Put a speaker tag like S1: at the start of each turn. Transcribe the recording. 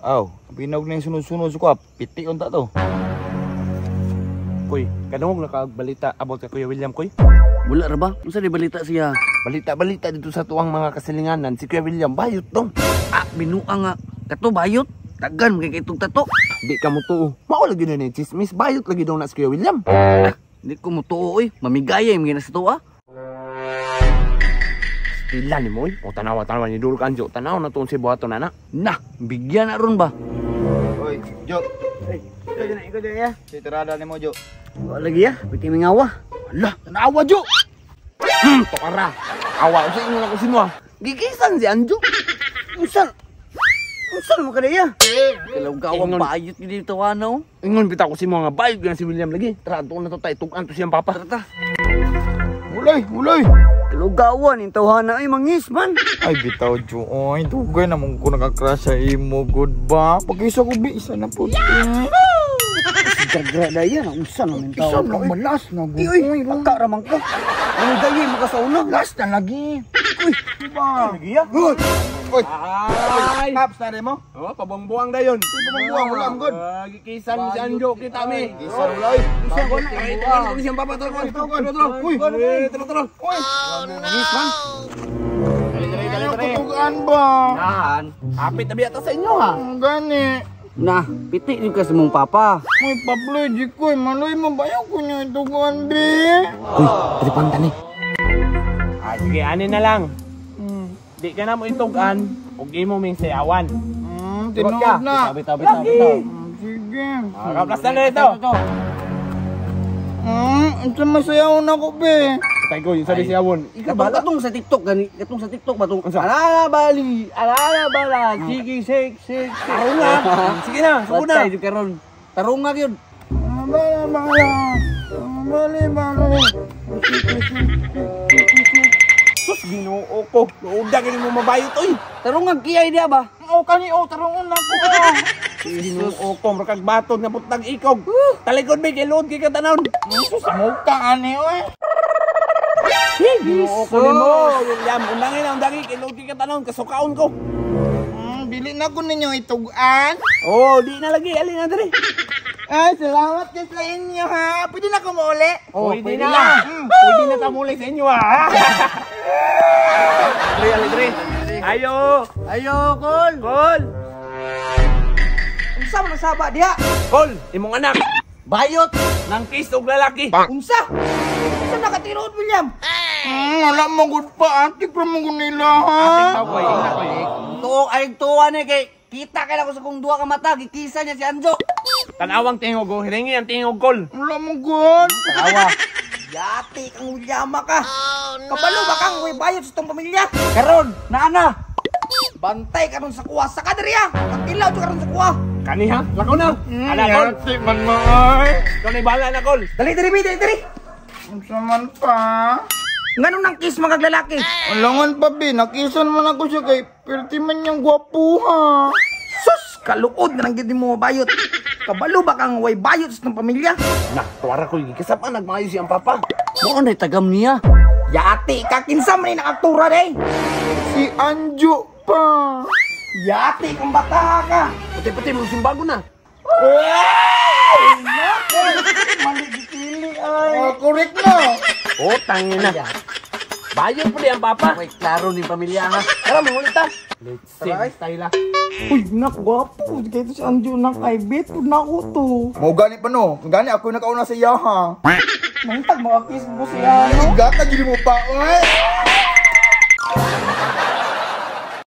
S1: Aw, pinog na yung sunod-sunod sa kuha. Piti unta to.
S2: Koy, kanong nakabalita about kay Kuya William, koy?
S3: Wala ra ba? Unsa di balita siya?
S2: Balita-balita dito sa tuwang mga kasilinganan, si Kuya William bayot to.
S3: Ah, binuang nga. Kato bayot. Tagan kay itong tato.
S2: Di ka mo tuo. Mao lagi na ni chismis, bayot lagi daw na si Kuya William.
S3: Di ko mutuo oy. Mamigaya yung na sa tuwa.
S2: Pila ni mo, oy. O tanawa tanawa ni Duro Kanjo, tanaw na tuon si buhaton na na.
S3: Nah, bigyan na ron ba?
S1: Oy, Jo.
S3: Ay, ikaw dyan ya.
S1: Si tirada ni mo, Jo.
S3: Wala lagi ya, piti mingawa.
S2: Ala, tanawa Jo. Tokara. Awa sa inyo na ko sino ah. Gikisan si Anjo.
S3: Unsa? Unsa naman ka diya? Kalawgawang
S2: Ingon.
S3: bayot gid dito ano.
S2: Ingon bitaw ko si mga bayot na si William lagi. Tara, tuon na to tayo, tugan to siyang papa.
S3: Tara ta.
S1: Ulay, ulay.
S3: Kalawgawan in tawhana ay mangis man.
S1: Ay, bitaw, Jo. Oy, dugay na mong ko nakakrash sa imo. Good ba? Pag-isa ko, bi. Isa na po.
S3: Gagra daya na unsa naman
S1: Isa
S3: tawon.
S1: na, malas na.
S3: Di oy, pagka ra man ka. Ano daya makasauna?
S1: Last na lagi.
S3: Uy,
S1: Diba?
S2: Lagi ya.
S1: Uy! Uy!
S2: Ay!
S1: Paps na rin mo?
S2: Oh, pabongbuang dayon.
S1: Pabongbuang, wala ang good.
S2: Ah, gikisan si Anjo kita mi.
S1: Isa, ulay.
S2: Isa ko na. Ay, tugan ko ni siyang papa tara.
S1: Tugan.
S2: Tara,
S1: Uy.
S2: Uy, tara tara.
S1: Uy!
S2: Mangis man. Dali dali dali
S1: Ano
S2: dali.
S1: tutugan ba?
S2: Nahan, hapit na biya ta sa inyo ha.
S1: Ang gani.
S3: Nah, piti ni ka sa mong papa.
S1: Uy, Pablo, di ko eh. Maloy mo ba yung kunyo ituguan, be?
S2: Uy, tripan tani. Ah, sige, ani na lang. Di ka na mo itugan ug imo ming sayawan.
S1: Tinuod na.
S3: Tabi tabi tabi. tabi.
S1: Sige.
S2: Ah, kaplas na ito.
S1: Unsa masayaw na ko, be?
S2: Tay ko, yung sabi siyawon. Ikaw
S3: Katong
S2: bala.
S3: katong sa TikTok gani, katong sa TikTok ba tong
S2: Unsa?
S3: Alala bali, alala bala, sige shake shake. shake.
S2: Tarong nga. Sige na, suko na.
S3: Bantay jud karon. Tarong nga gyud.
S1: Ah, Bala, bala. Ah, Bali, bali.
S2: Sus, Ginoo ko. Luugda gani mo mabayot oy.
S3: Tarong nga kiyay diya ba?
S1: Oo, kani, oh, tarungon na ko.
S2: Ginoo ko, murag batod nga putang ikog. Talikod be kay luod kay katanawon.
S1: Sus, muka, ani, oy.
S2: Ginoo ko nimo, William, undangin na undangi kay luod kay katanawon kasukaon ko.
S1: Bili na ko ninyo itugan.
S2: Oh, di na lagi, alin na diri.
S1: Ay, salamat din sa inyo, ha. Pwede na ko mauli.
S2: Oh, pwede na. Pwede na tamulay sa inyo ah. Dre, ali dre. Ayo.
S3: Ayo kol.
S2: Kol.
S4: Unsa man ang saba diha?
S2: Kol, imong anak.
S3: Bayot.
S2: Nang kiss og lalaki.
S4: Unsa? Unsa nakatirood William?
S1: Wala mo good pa, ate. Pero mo nila, ha.
S2: Ikaw koy, ingna koy.
S3: Tuo ay tuwa ni kay kita kay ako sa kong duha ka mata gikisa niya si Anjo.
S2: Tanawang tingog oh, hiringi ang tingog kol.
S1: Wala mo good.
S3: Awa.
S4: Yati kang William ka. Kabalo ba kang way bayot sa tong pamilya?
S3: Karon, naa na.
S4: Bantay karon sa kuha sa kadriya. Kakilaw jud karon sa kuha.
S2: Kani ha? Lakaw na. Ala kol.
S1: Ate man mo, ay.
S2: Ikaw na bahala na kol.
S4: Dali dali bi, dali dali.
S1: Unsa man pa?
S4: Nganong nang kiss mga lalaki?
S1: Alangan pa, be. Nakisan man ako siya kay perti man niyang gwapo, ha.
S4: Sus, kaluod na nang gid mo bayot. Kabalo ba kang way bayot sa tong pamilya?
S2: Nah, tuwara ko gikasap ang nagmaayo siyang papa.
S3: Mao na tagam niya.
S4: Yati ka kinsa man ni nakaktura day.
S1: Si Anjo pa.
S4: Yati kang bata ka.
S2: Puti-puti mo simbago na.
S1: Mali gipili, ay. Oh, correct na.
S2: Oh, tangina. Bayot po di ang papa.
S3: May klaro ni pamilya ha.
S2: Tara, mangulit ta. Let's see. Style ah.
S4: Uy, nak gwapo. Kaya si Anjo nak ay bet na ko to.
S1: Mau gani pa no. Gani ako yung nakauna sa iya, ha.
S4: Mangtag mga kiss mo siya no.
S1: Gata gini mo pa, oy.